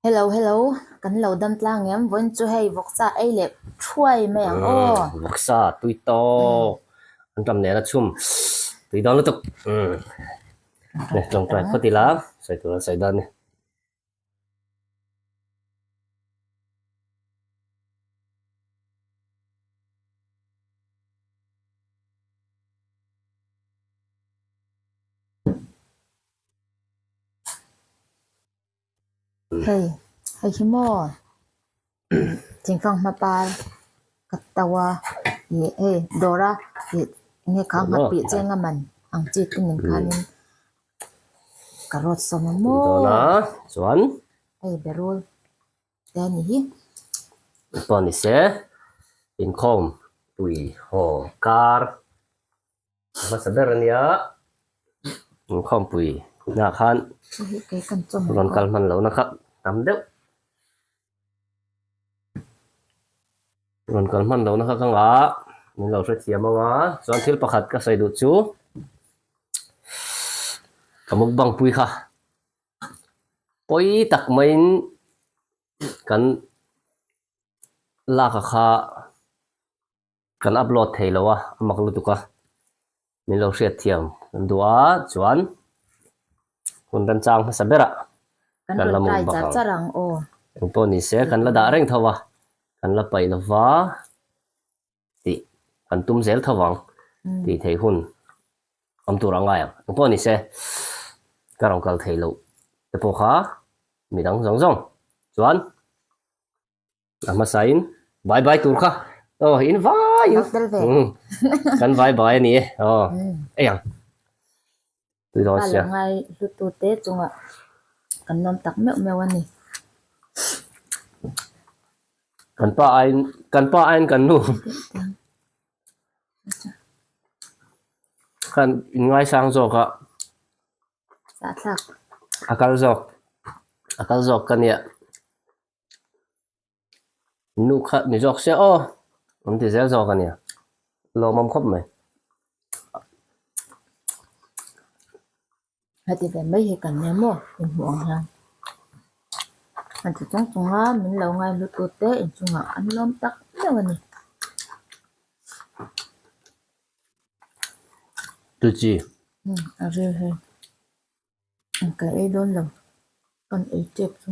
Hello hello kan lo dam tlang em vawiin chu hei vawksa ei leh thuai mai ang aw. Vawksa tui tawk an tam nen a chhum tui dawn lutuk tawngtai phawt ila sawi tur an sawi dawn a ni. Hei hei hi maw thingfang hmapar ka to a ih hei dawr a ih enge kha nghat pih cheng a man ang chi te nen khanin ka rawt sawm a maw chuan hei berul te a ni hi. Pawh ni se inkhawm pui haw kar. Hmasa ber a nia, inkhawmpui naah khan rawn kal hman lohna kha tam deuh. Rawn kal hman lohna kha ka ngah, min lo hrethiam ang a, chuan thil pakhat ka sawi duh chu ka mukbang pui kha pawi tak maiin kan lak a kha. Kan upload thei lo a, a mak lutuk a, min lo hriat thiam kan duh a, chuan hun remchang hmasa berah kan la muk bak ang. Engpawh ni se kan la dah reng tho a, kan la paih lo va tih kan tum zel tho vang tih theih hun awm tur a ngai ang. Engpawh ni se ka rawn kal thei loh te pawh kha midang zawng zawng chuan. A hmasain bye bye tur kha aw in vai in kan vai bai a ni e aw ei ang tui dawn sia. Ka ngai hlu tu te chungah kan nawm tak meuh meuh a ni. Kan pa aiin kan pa aiin kan nu khan in ngaisang zawk a. Sahthlak. A kal zawk a kal zawk ka nia. Nu kha ni zawk se aw an ti zel zawk a nia lawmawm khawp mai. Heti ve mai hi kan nia maw inhmuh ang hian an ti chung chung a min lo ngai lutuk te inchungah an lawm tak meuh a ni. Tuchi. A ril hei. Ka ei dawn lo kan ei tep chu.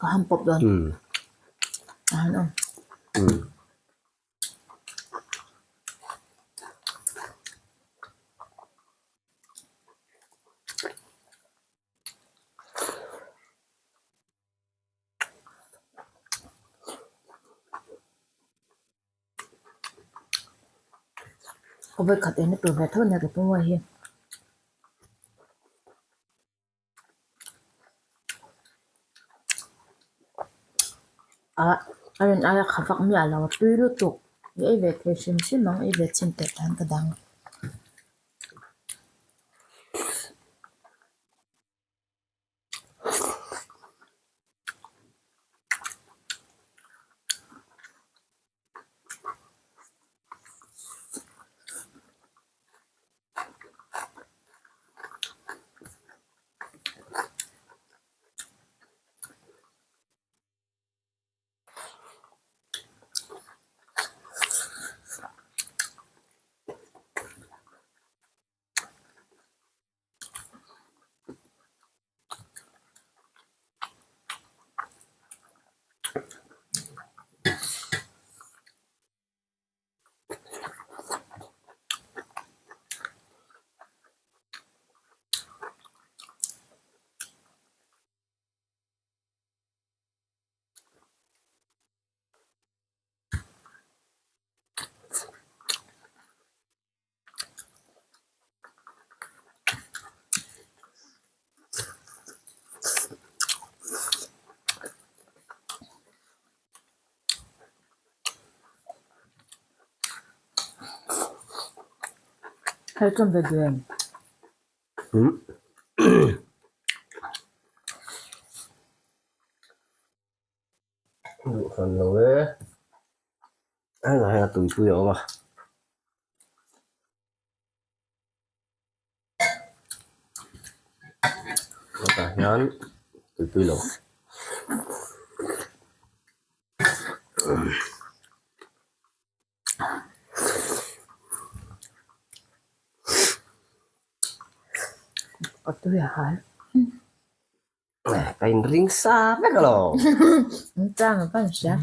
Ka han pawp dawn a han awm. Khawvel khat eng na tur ve tho ania ka pawm hi. Ah a rawn aia kha vak miah lo a tui lutuk i ei ve thei hrim hrim ang ei ve chhin teh tan ka dang. Hei chuan ve duh em? Duh hran lo e. Hetah hian a tuipui a awm a. Hetah hian tuipui lo. Ka tui a hal. Ka inring sa vek alawm. An chang a van hria.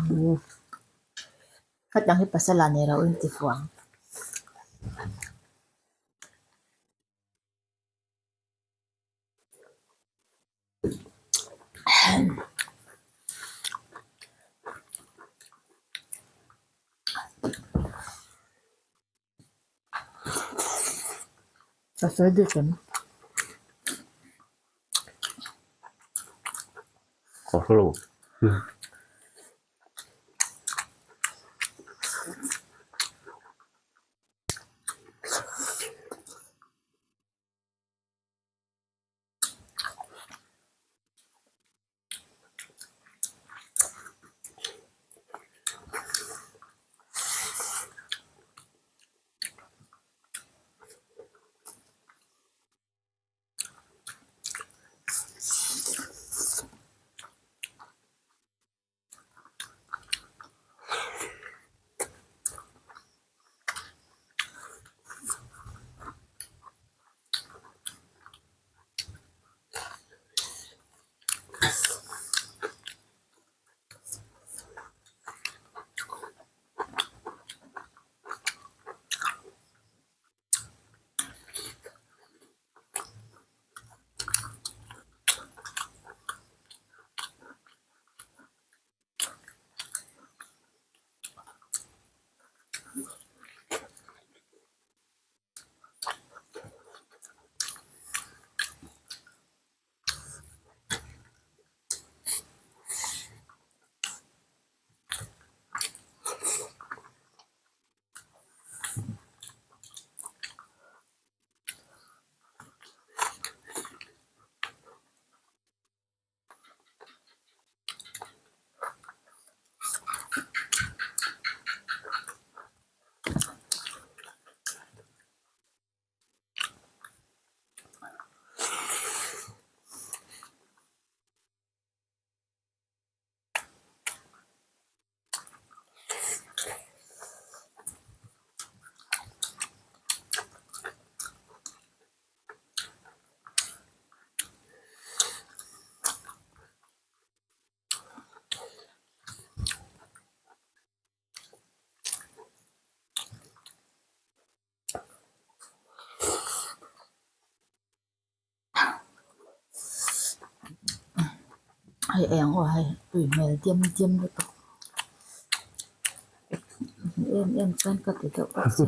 Hetiang hi pasal ah nei lo in ti fuh ang. Ka sawi bik em? Ka hre lo. Hei eng aw hei tui hmel diam diam lutuk em em chuan ka ti deuh bawk si.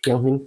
Thianghlim.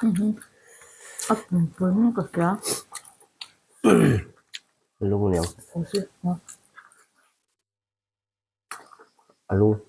A pumpui in ka hria. Lung niang. A lung.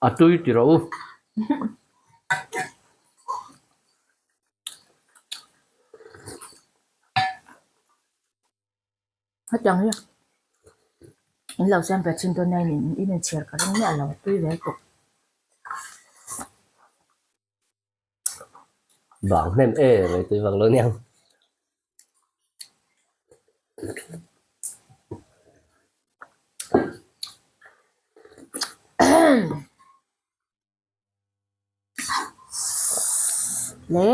A tui ti rawh u. Hetiang hi in lo siam ve chin dawn nia in inchhir ka ring miah lo a tui ve tawp. Bang hnem em mai tui vang lo nia. Le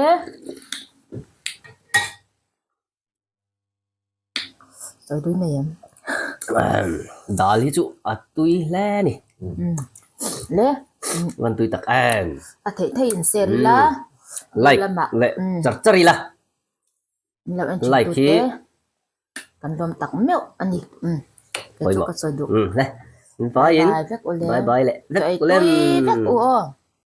Sawi tui nei em? Dal hi chu a tui hle a ni. Le. Van tui tak em. A theih theih in share ila. Like leh char char ila. Like hi. Kan lawm tak meuh a ni. Kei chu ka sawi duh. Le. Bye in. Bye bye le. Vek ule. Tui vek u aw.